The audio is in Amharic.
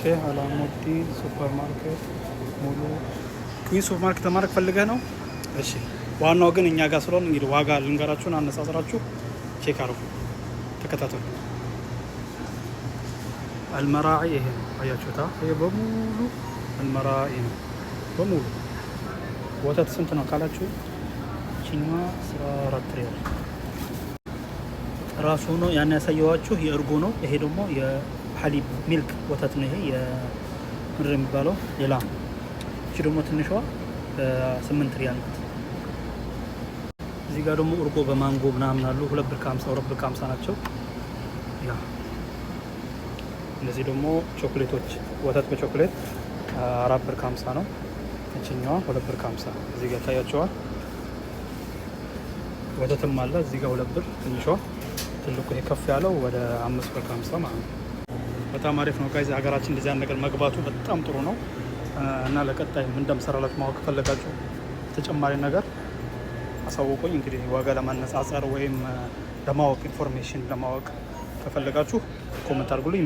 ሼህ አላሙዲን ሱፐር ማርኬት ሙሉ ኩዊን ሱፐር ማርኬት ለማድረግ ፈልገህ ነው? እሺ፣ ዋናው ግን እኛ ጋር ስለሆነ እንግዲህ ዋጋ ልንገራችሁን አነጻጽራችሁ check አድርጉ፣ ተከታተሉ። አልመራዒ ይሄ ነው፣ አያችሁታ? ይሄ በሙሉ አልመራዒ ነው በሙሉ። ወተት ስንት ነው ካላችሁ ይችኛዋ 14 ሪያል ራሱ ነው። ያን ያሳየኋችሁ የእርጎ ነው። ይሄ ደግሞ የ حليب milk ወተት ነው። ይሄ የምንድን የሚባለው ሌላ ነው። እቺ ደግሞ ትንሿ 8 ሪያል ናት። እዚህ ጋር ደግሞ እርጎ በማንጎ ምናምን አሉ። 2 ብር ከ50፣ 2 ብር ከ50 ናቸው። Yeah፣ እነዚህ ደግሞ ቾክሌቶች ወተት በቾክሌት 4 ብር ከ50 ነው። እችኛዋ 2 ብር ከ50 እዚህ ጋር ይታያቸዋል። ወተትም አለ እዚህ ጋር 2 ብር ትንሿ፣ ትልቁ ይሄ ከፍ ያለው ወደ 5 ብር ከ50 ማለት ነው። በጣም አሪፍ ነው guys። ሀገራችን እንደዚህ አይነት ነገር መግባቱ በጣም ጥሩ ነው እና ለቀጣይ ምን እንደምሰራላችሁ ማወቅ ከፈለጋችሁ ተጨማሪ ነገር አሳውቁኝ። እንግዲህ ዋጋ ለማነጻጸር ወይም ለማወቅ information ለማወቅ ከፈለጋችሁ comment አድርጉልኝ።